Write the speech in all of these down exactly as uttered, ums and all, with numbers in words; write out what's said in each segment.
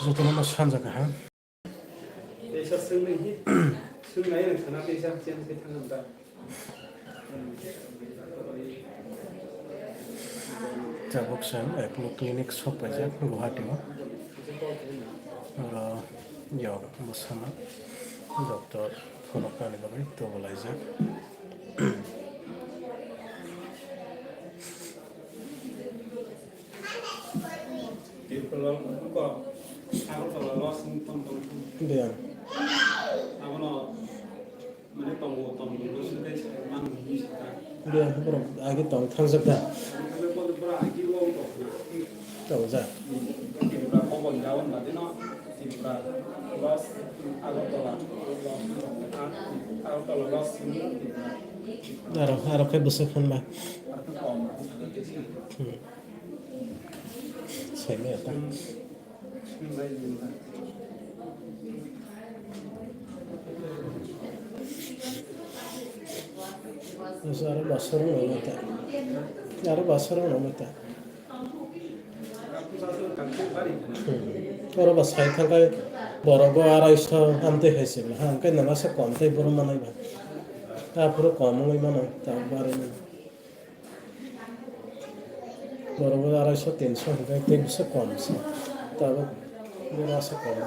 Jotono no sanja kaham. Teisa swngwi hi, swngnai rwng sana teisa chen se thangam da. Tabuk chwng Apollo Clinic sok paijak Guwahati o. Oro yok bwsano doctor phunuknani bagwi tubulaijak. Tripura ko Agartala lo sing tong tong. Diyan. Abono mane tongo tong tong lo sing kai sai man ni saka. Diyan, borok agi tong thangjak da. Kale ko bora agi lo to. Tongjak. Tripura ko bon jawon ba dino. Tripura lo Agartala lo sing tong tong. Agartala lo sing Tripura. Aro, aro khe bwswk hwn ba. Aro khe kom. Hmm. Saimaya ta. Aro basarok nangma ta. Aro basarok nangma ta. Hmm. Oro ba sai thangkhe borok go arai so amtwi hai se bwla. Hangkhe nangma se kom tei boro manai ba. Aphuru kom wngwi mano, ta barwi mano. Borok bo arai so tin so hwnkhe tei bwswk kom se. Tabuk boro aswk kom.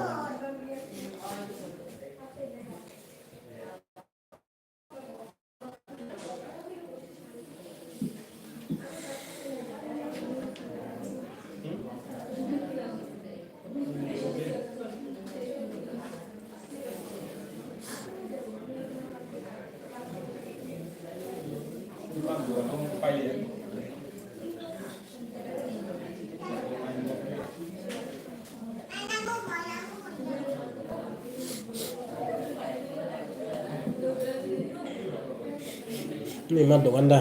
Nima dogan da.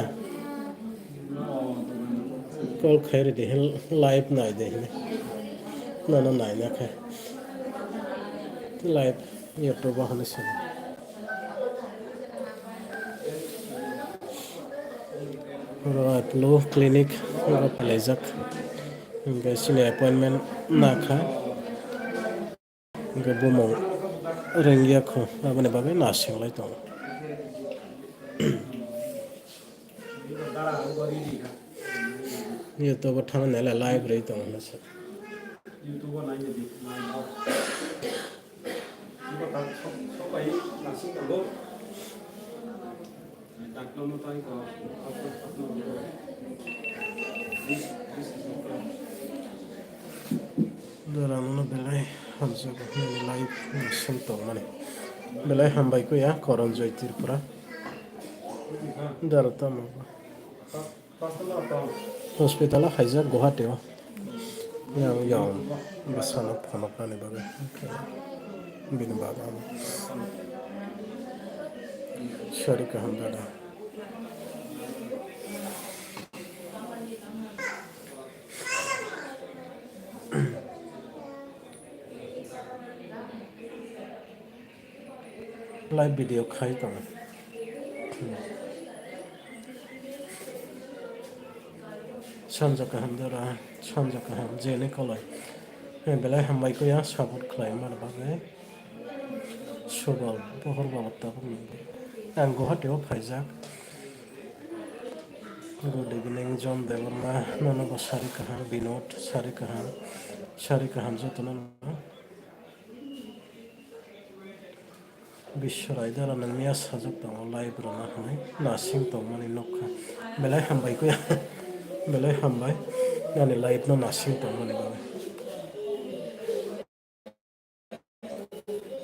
Call khai ridi, live nai de hini. Nono nai na khe. Live YouTube o hwnwi sini. Oro Apollo Clinic oro palaijak. Hingke sini appointment nakha. Hingke bumung rwngya kho, aboni bagwi nasinglai tongo. YouTube o thangwi naila live rwi tongo hinwi sa. Dora nono belai hamjak nini live ni song tongmani. Belai hambai kuya Koronjoy Tripura. Dara tamo. Hospital o khaijak Guwahati o. Yang, yang, bwsano phunuknani bagwi. Bini baba no. Sari kaham dada. Live video khai tongo. Sanja kaham dara, sanja kaham, jene kolai. Belai hambai kuya, support khlai mani bagwi. Subal, pohor baba tabuk nini. Ang Guwahati o phaijak. Rudi Bining, John Debbarma, nono bo sari kaham, Binod, sari kaham, sari kaham jotono. Biswa Raidara nangya sajak tongo live rwna hwnwi nasing tongmani nukha. Belai hambai kuya. Belai hambai. Nani live no nasing tongmani bagwi.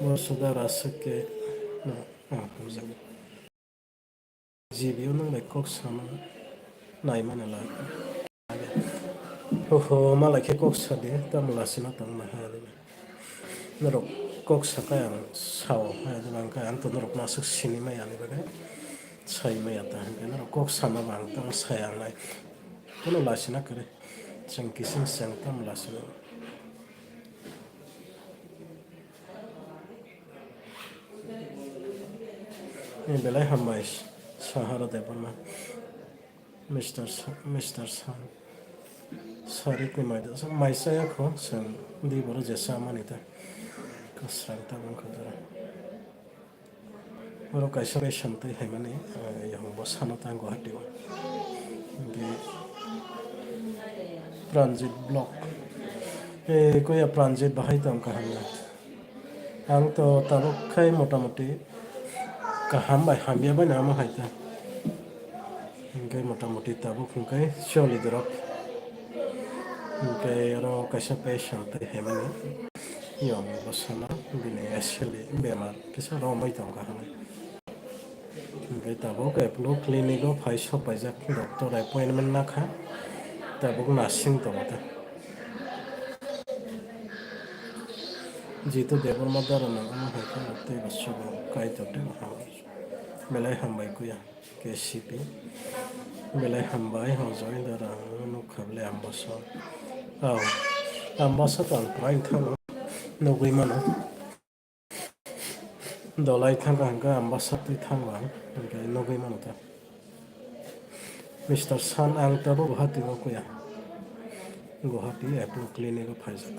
Bo suda raswk khe no, ah, hamjak. G B o nwng bai kok sama naimani lai. Ho ho, malai khe kok sa de, tamo lasina tong ma ha de. Norok kok sa khe ang sao, ha de bang khe ang to norok masuk sini maya ni bagwi. Sai maya ta hwnkhe norok kok sama bang tamo saya ang lai. Kono lasina kwrwi. Chwng kising chwng tamo lasina. Ni belai hambai, Sahara Debbarma. Mister Sa-, Mister Sam. Sarik ni mai da, mai saya kho, chwng di boro jesa mani ta. Kasrang ta bang kho dara. Oro kaisa bai samtwi haimani, eh, yang bo sano ta Guwahati o. Di Pranjit block. Eh, koya Pranjit bahai tong kaham na. Ang to tabuk khai motamoti kaham bai hamya bai namo hai ta. Hingke motamoti tabuk hingke choli dorok. Hingke oro kaisa patient tei haimani yong bosano bini actually bemar kisa romwi tongkha hinwi. Hingke tabuk Apollo clinic o phai sok paijak doctor appointment nakha tabuk nasing tongo ta. Jitu Debbarma dara nang omo hai kheno tei bo sugo Kaitor tei bo hambai. Belai hambai kuya. K C P. Belai hambai, hojoi dara ang nukha bele Ambasa. Oh, Ambasa to ang prai thango, nugui mano. Dolai thangkha hingkhe Ambasa twi thango ang, hingkhe nugui mano ta. Mister San ang tabuk Guwahati o kuya. Guwahati Apollo Clinic o phaijak.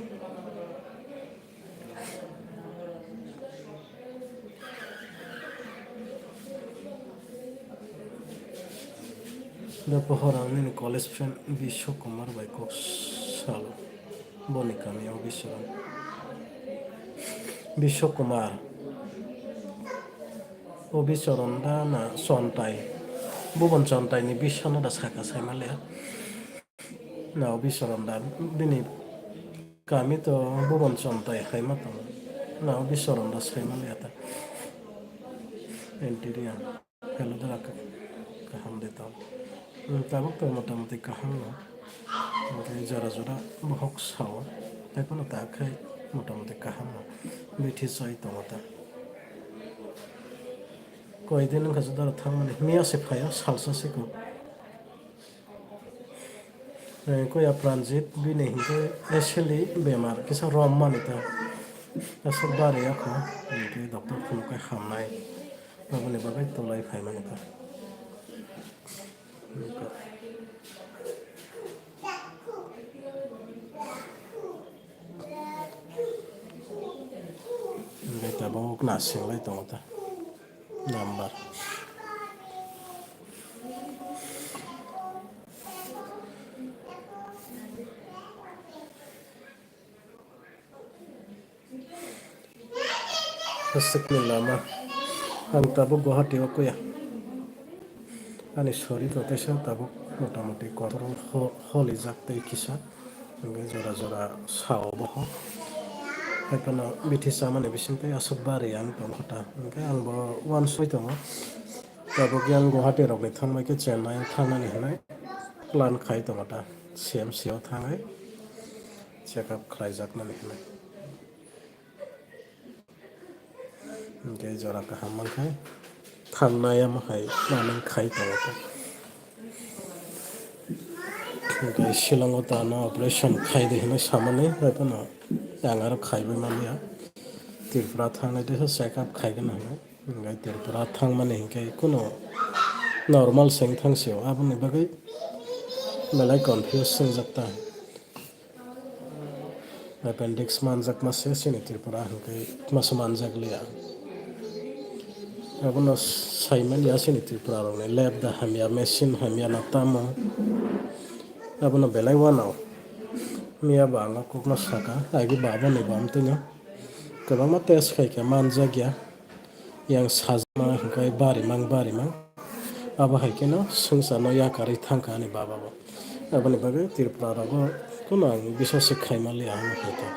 Da pohor ang nini college friend Biswa Kumar bai kok salo. Boni kami o Bisoron. Biswa Kumar. O Bisoron da na Chontai. Bubon Chontai ni bisano da saka sai male. Na obisoron da bini kami to Bubon Chontai hai ma tongo. Na obisoron da sai ma liya ta. Interior. Hello da ka-, kaham de to. Hmm, tabuk to motamoti kaham no. Hingke jora jora bohok sao. Tei phano ta khai motamoti kaham no. Bithi soi tongo ta. Koi din wngkha jora thangmani. Miya se phaio, salsa se ko. Eh, kuya Pranjit bini hinkhe actually bemar kisa rom mani ta. Aswk bari yakho, hinkhe doctor phunukhe hamnai. Aboni bagwi tolai phaimani ta. Hinkhe tabuk nasinglai tongo ta. Number. Hwswkni lama. Ang tabuk Guwahati o kuya. Ani sori to teisa tabuk motamoti kotor ho-, holijak tei kisa. Hingke jora jora sao boho. Haiphano bithi chamani bisingtwi aswk bari ang tongkha ta. Hingke ang bo uansoi tongo. Tabuk yang Guwahati rokni thangbai khe Chennai o thangnani hinwi plan khai tongo ta. C M C o thangwi check up khlaijaknani hinwi. Hingke jora kaham mankhe thangnai omo hai planning khai tongo ta. Hingke Shillong o ta ano operation khai di hinwi samani, haiphano ang aro khaibai manliya. Tripura thangnai teisa check up khaigwna hinwi. Hingke Tripura thangmani hingke kunu normal se wng thang sio, aboni bagwi belai confuse swngjak ta. Appendix manjakma se chini Tripura hingke masa manjak liya. Abono saimanya chini Tripura rokni lab da hamya, machine hamya na tamo. Abono belai wanao. Miya bo ang o kokno saka, agi baba ni bo amtwino kwbangma test khaikha manjakya. Yang sajma hingke barimang barimang. Abo hai kheno swngcharno yakarwi thangkha ani baba bo. Aboni bagwi Tripura rogo kunu ang biswasi khaimaliya hinwi khaikha.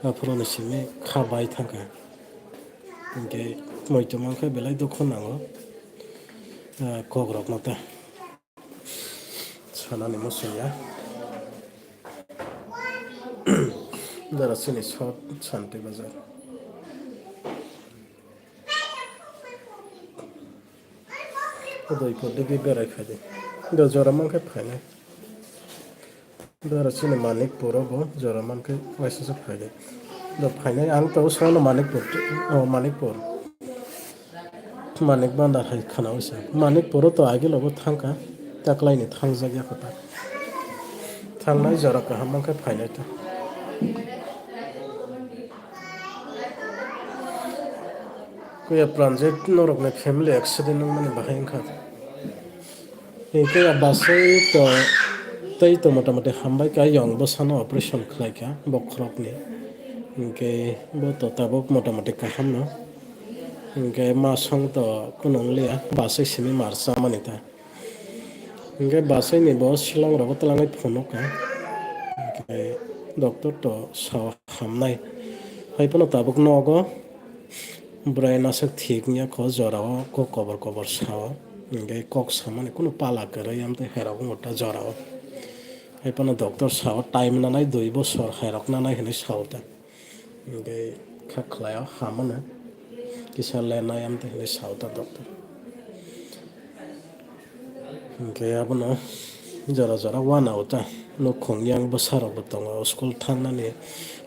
Aphuru ni simi kha bai thangkha. Hingke muitu mankhe belai dukhu nango, ah, kokrokno ta. Sanani muchungya. Dara chini short Santi Bazar. Udaipur digi berai phai di. Do jora mankhe phainai. Dara chini Manikpur o bo jora mankhe waisa se phai di. Do phainai ang to usano Manikpur, o Manikpur. Manik Bhandar hai khana wisa. Manikpur o to agilo bo thangkha. Taklaini thangjak ya kota. Thangnai jora kaham mankhe phainai ta. Kuya Pranjit norokni family accident wngmani bahai wngkha. Hinkhe ya basai to tei to motamoti hambai kha, yong bwsano operation khlaikha bokhorokni. Hinkhe bo to tabuk motamoti kahamno. Hinkhe ma song to kunung liya, basai simi mar chamani ta. Hinkhe basaini bo silang rogo twlangwi phunukha. Hinkhe doctor to sao hamnai. Hai phano tabuk nogo bwrai naswk thik wngya kho, jorao kok kobor kobor sao. Hinkhe kok samani kunu pala kwrwi amtwi hairok wngkha jorao. Hai phano doctor sao time nanai dui bosor hairok nanai hinwi sao ta. Hinkhe kha khlaio hamano kisa lenai amtwi hinwi sao ta doctor. Hinkhe abono jora jora uanao ta nukhung yang bwsarokbo tongo, school thangnani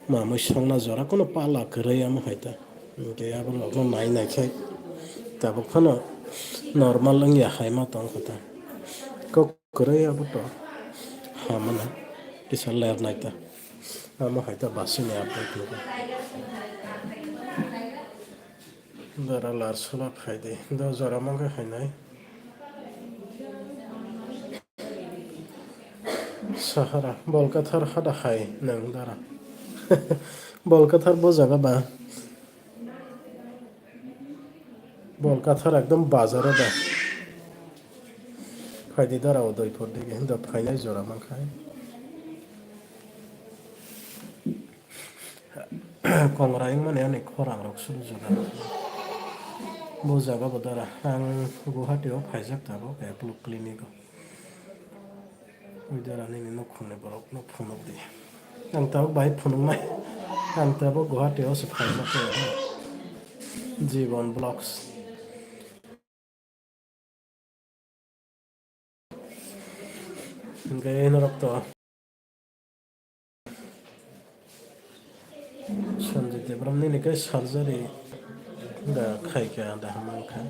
mamwi songna jora kunu pala kwrwi amo hai ta. Hinkhe aborokno nai nai khe tabuk phano normal wngya hai ma tongkha ta. Kok kwrwi abo to hamano kisa lernai ta. Amo hai ta basini update nukha. Dara lar sula phaidi. Do jora mangkha hainai. Sahara, Bolkathar hada hai nang dara. Bolkathar bo jaga ba. Bolkathar ekdom bazar o da. Phaidi dara o doi por digi, hinda phainai jora mankha. Kongra wngmani ani khorang rok suru jora. Bo jaga bo dara. Ang Guwahati o phaijak tabuk Apollo Clinic o. Ui dara nini nukhungni borok no phunuk di. Ang tabuk bai phunuknai. Ang tabuk Guwahati o se phaijak khe. Jibon Vlogs. Hingke norok to Sanjay Debram nini khe surgery da khaikha da hwnwi kha.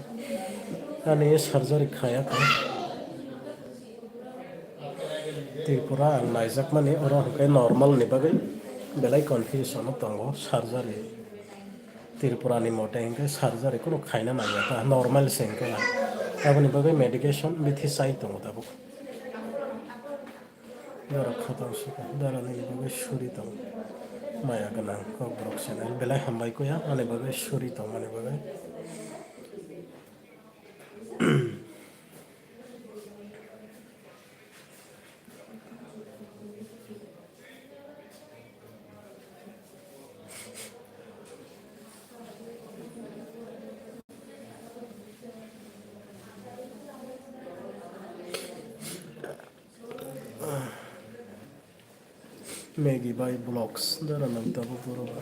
Ani surgery khaya kha. Tripura ang naijakmani oro hwnkhe normal ni bagwi belai confusion o tongo surgery. Tripura ni mote hwnkhe surgery kunu khaina nangya ta, normal se hwnkhe. Aboni bagwi medication bithi chai tongo tabuk. Dara khatang sukha, dara nini bagwi suri tong. Maya gwnang kok borok se nang belai hambai kuya, ani bagwi suri tong mani bagwi. Maggie bai Vlogs dara nang tabuk borok.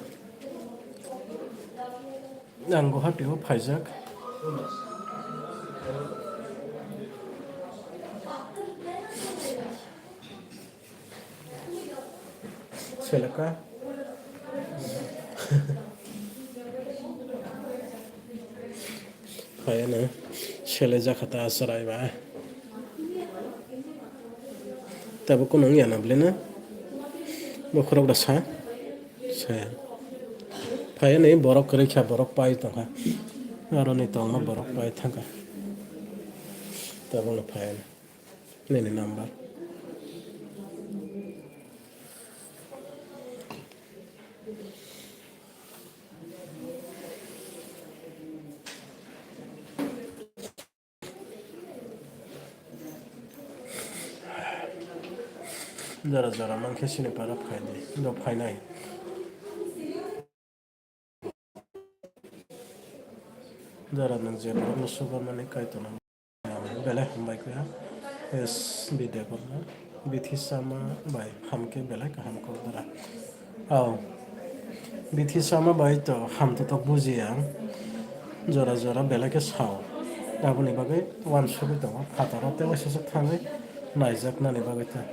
Ang Guwahati o phaijak. Seleka. Phaiano sele jakha ta chwrai ba. Tabuk kunu wngya na bwlino? Bokhorok da sa? Saya. Phaiani borok kwrwi kha, borok pai tongkha. Aroni tongma borok pai thangkha. Tabukno phaiani. Nini number. Jora jora mankhe sini para phaidi, do phainai. Jora nwng je borokno subar mani Kaitorno belai hambai kha. S B Debbarma, Bithi Chama bai hamkhe belai kaham kok dara. Ao, Bithi Chama bai to hamtotok bujiya, jora jora belai khe sao. Aboni bagwi uansugwi tongo, phataro tei waisa swk thangwi naijaknani bagwi ta.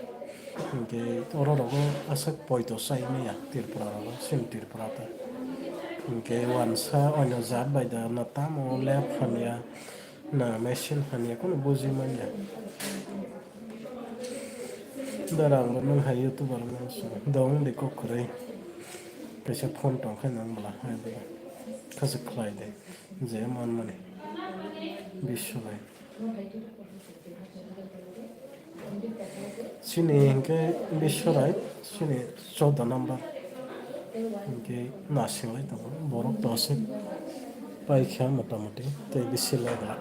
Hinkhe oro rogo aswk poito chai manya Tripura rogo, chini Tripura ta. Hinkhe uansa onyo jat bai da na tamo lep hamya, na machine hamya, kunu buji manya. Dara ang bo nung hai YouTuber nung so dong de kok kwrwi. Kaisa phone tong khai nang bwla hai bwla. Khasuk khlai de. Je man mani. Biswrai. Chini hinkhe Biswrai, chini chouda number. Hinkhe nasinglai tongo. Borok dosek paikha motamoti. Tei bisi lai glak.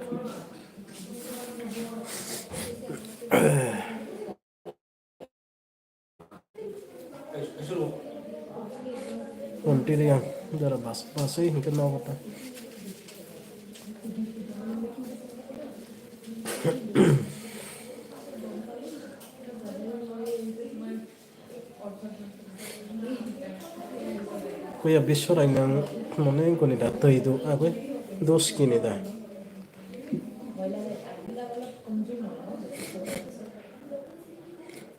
Ontiriyang jora bas basai hinkhe nogo ta. Kuya biswrai nang mone goni da twi do abe dos kini da.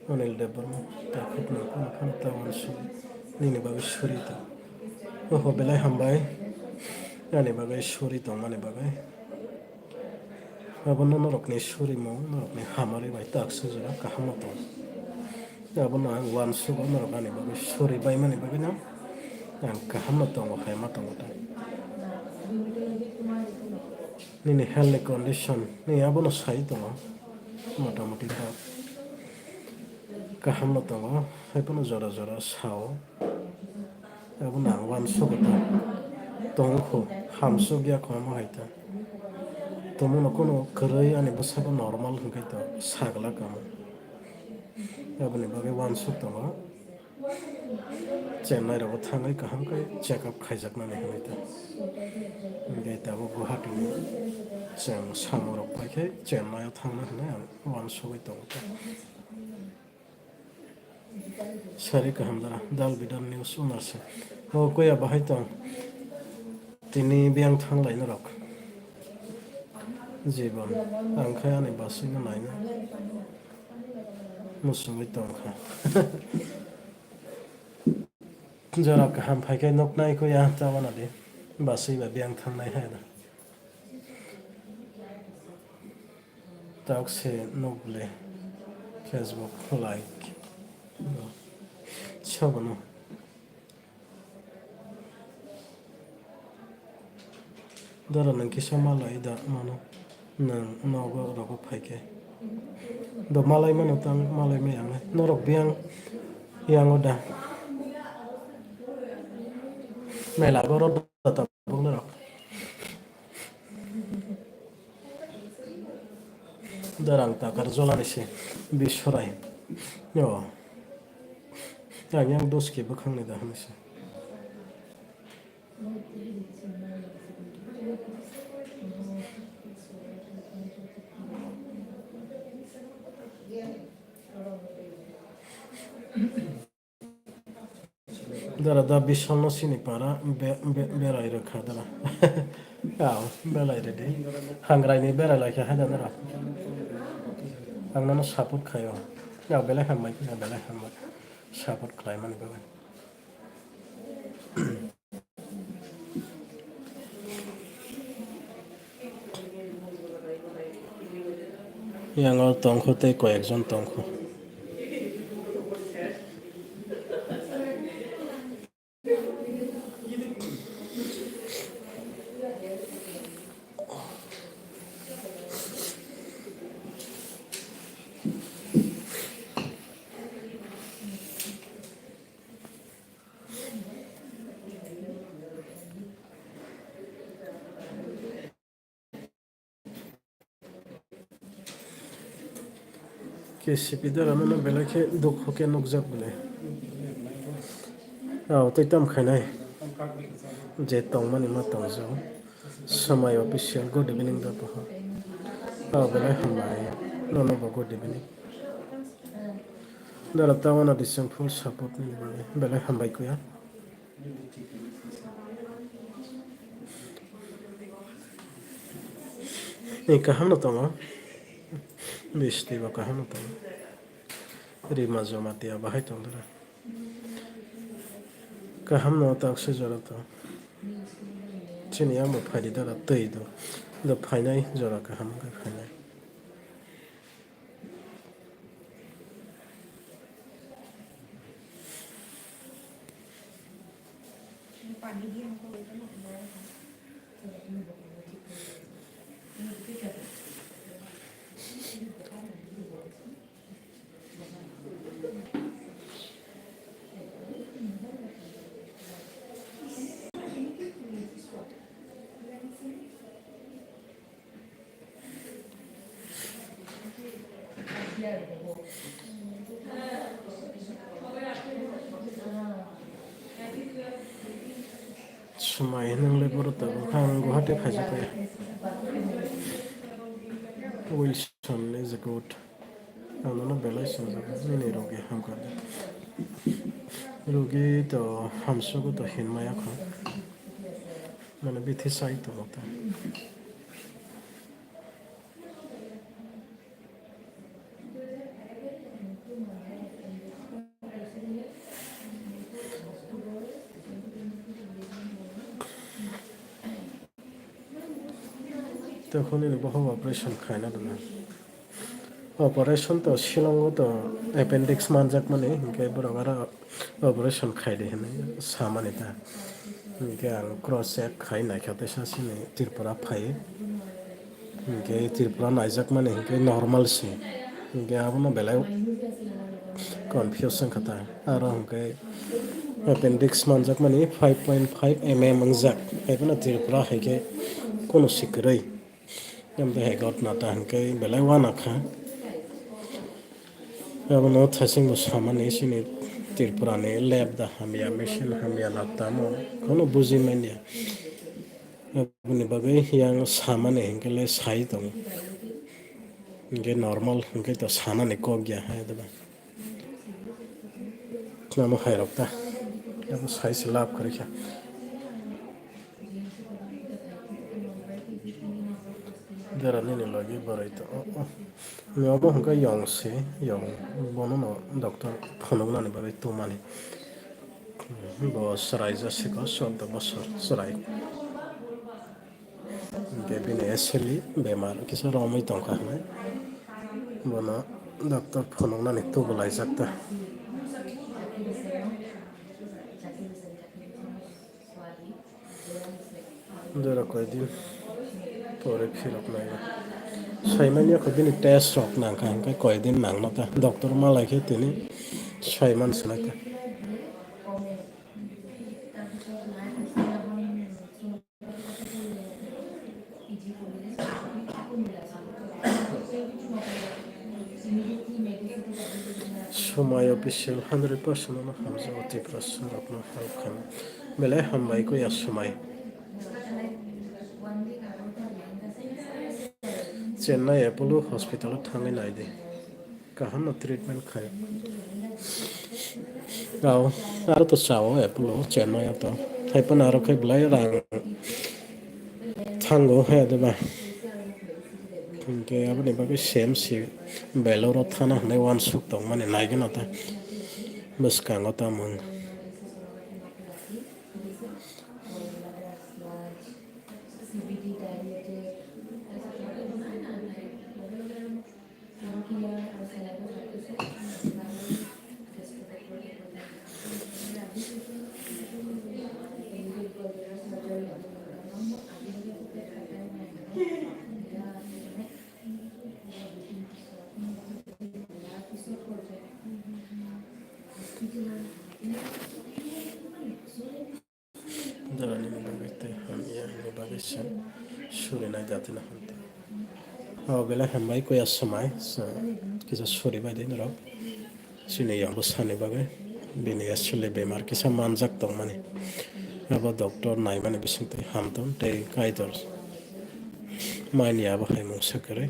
Anil Debbarma, takhuk no kono phano ta uansuk nini bagwi suri tong. Oho, belai hambai. Ani bagwi suri tongmani bagwi. Abono norokni surimung, norokni hamari bai tak sujura kaham tong. Abono ang uansugo norok ani bagwi suri baimani bagwi no ang kaham no tongo, hai ma tongo ta. Nini health ni condition ni abono sai tongo. Motamoti ta kaham no tongo, hai phano jora jora sao. Abono ang uansugo ta. Tongkhu, hamsuk ya kho omo hai ta. Tomono kono kwrwi ani bwsako normal hwnkhe to sagla kamo. Aboni bagwi uansuk tongo. Chennai rogo thangwi kaham khe check up khaijaknani hwnwi ta. Hwnkhe tabuk Guwahati ni chwng samung rok paikhe Chennai o thangna hwnwi ang uansugwi tongo ta. Sari kaham dara, dal bidal news unar se. O kuya bahai tong. Tini biyang thang lai norok. Jibon, ang khai ani basui no naina. Musungwi tong kha. Jora kaham phai khe nok nai kuya ta wana di. Basui ba biyang thang nai hai da. Tok se nuk le Facebook like. Sabono. Dara nang kisa malai da mano. Nang nogo rogo phai khe. Do malai mano tang malai maya ang. Norok biyang yango da. Mela goro da tabuk norok. Darang takar jolani se biswrai. Yo. Yang yang dos ke bwkhang ni da hwnwi se. Dara da Bishal no sini para be-, be-, berai rwkha dara. Aw, belai rwdi. Hangrai ni berai laikha hai da dara. Ang nono support khaio. Aw, belai hambai, belai hambai. Support khlai mani bagwi. Yang o tongkho tei koyekjon tongkho. K C P dara mano belai khe dukhu khe nukjak bole. Aw, tei tam khainai. Je tongmani ma tongjak. Samai official, good evening da poha. Aw, belai hambai. Nono bo good evening. Dara tawana disang full support ni bagwi. Belai hambai kuya. Ni kaham no tongo. Bisti bo kaham no tongo. Rima Jamatia bahai tong dara. Kaham no tak se jora to. Chini amo phaidi dara twi do. Do phainai jora kaham khe phainai. Swmai hinwi le borok tabuk ang Guwahati khaijak ya. Wilson is good. Ang nono belai swngjak nini rogi hamkha. Rogi to hamsugo to hinmaya kho. Mane bithi sai tongo ta. Tei khwnwi ni bokhok operation khaina rwna. Operation to Shillong o to appendix manjakmani, hinkhe borok aro operation khaidi hinwi samani ta. Hinkhe ang cross check khai naikha teisa sini Tripura phai. Hinkhe Tripura naijakmani hinkhe normal se. Hinkhe abono belai confuse wngkha ta. Aro hinkhe appendix manjakmani five point five M M wngjak. Haiphano Tripura haikhe kono se kwrwi. Tamo hai ghotna ta hinkhe belai uanakha. Abono thasingbo samani sini Tripura ni lab da hamya, machine hamya na tamo kono buji manya. Aboni bagwi yang samani hinkhe le sai tongo. Hinkhe normal hinkhe to sanani kok ya hai da ba. Tamo hai rok ta. Abo sai se lab kwrwi kha. Dera nini logi boroi to. Oh, oh. Ni obo hwnkhe yong se, yong. Bono no doctor phunuknani bagwi tumani. Bo chwrai jasiko, chwddo bosor chwrai. Hinkhe bini asili bemar kisa romwi tongkha hinwi. Bono doctor phunuknani tubulaijak ta. Jora koidin pore phirok nai. Saimanya kho bini test rok nangkha, hinkhe koidin nangno ta. Doctor malai khe tini saiman sinai ta. Swmai official hundred percent no hamjao Tiprasa rokno help khaina. Belai hambai kho ya Swmai. Chennai Apollo Hospital o thangwi naidi. Kaham no treatment khai. Rao, aro to sao Apollo Chennai o to. Hai phano aro khe belai rang thango hai de ba. Hinkhe aboni bagwi C M C Beloro thana hinwi uansuk tongmani naigwno ta bwskango tamung. Jorani bagwi tei hamya ni bagwi se suri nai jati no hamti. O belai hambai kuya swmai, sa-, kisa suri bai di norok. Chini yong bwsani bagwi bini aswlwi bemar kisa manjak tongmani. Abo doctor naimani bisingtwi hamtong tei Kaitor mani abo hai mungsa kwrwi.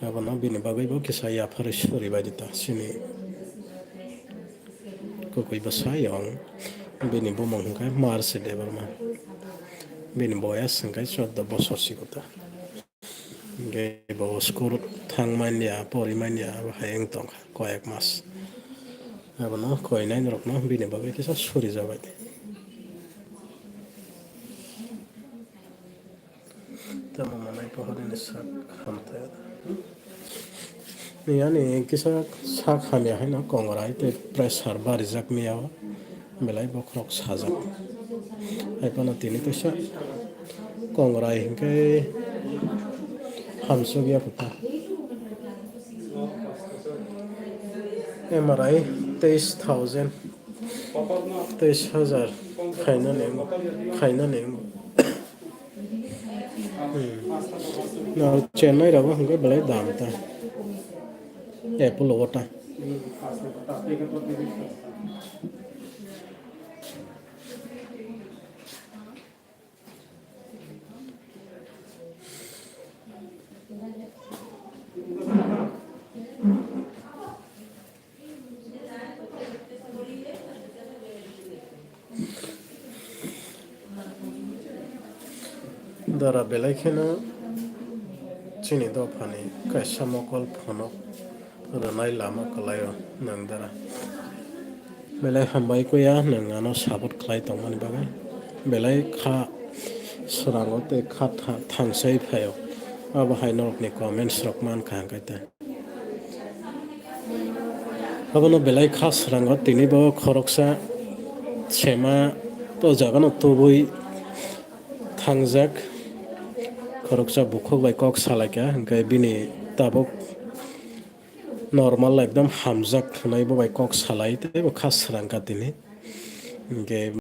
Abono bini bagwibo kisa yapharwi suri bai di ta chini kwkwi bwsa yong. Bini bumung hwnkhe Marsi Debbarma. Bini boyas hwnkhe chwddo bosor si kwtal. Hwnkhe bo school thang manya, pori manya, abo hai wng tongkha koyek mas. Abono koinai norokno bini bagwi kisa suri jabai. Tamo manai pohorni sak hamtaya. Ni ani kisa sak hamya haino kongrai tei pressure barijak miya o. Belai bokhorok sajak. Hai phano tini kaisa kongrai hinkhe hamsok ya kotha. M R I teis thousand, teis hajar khaina ning, khaina ning. Hmm. Na Chennai rabo hinkhe belai dam ta. Apollo o ta. Dara belai kheno chini dophani kaisa mokol phonok rwnai lama kwlaio nwng dara. Belai hambai kuya nwng ano support khlai tongmani bagwi. Belai kha swrango tei kha tha-, thangsai phaio. Abo hai norokni comments rok mankha hwnkhe tei. Abono belai kha swrango tini bo khoroksa sema o jagano tubui thangjak. Khoroksa bukhuk bai kok salaikha, hwnkhe bini tabuk normal ekdom hamjak hwnwi bo bai kok salai tei bo kha swrangkha tini. Hwnkhe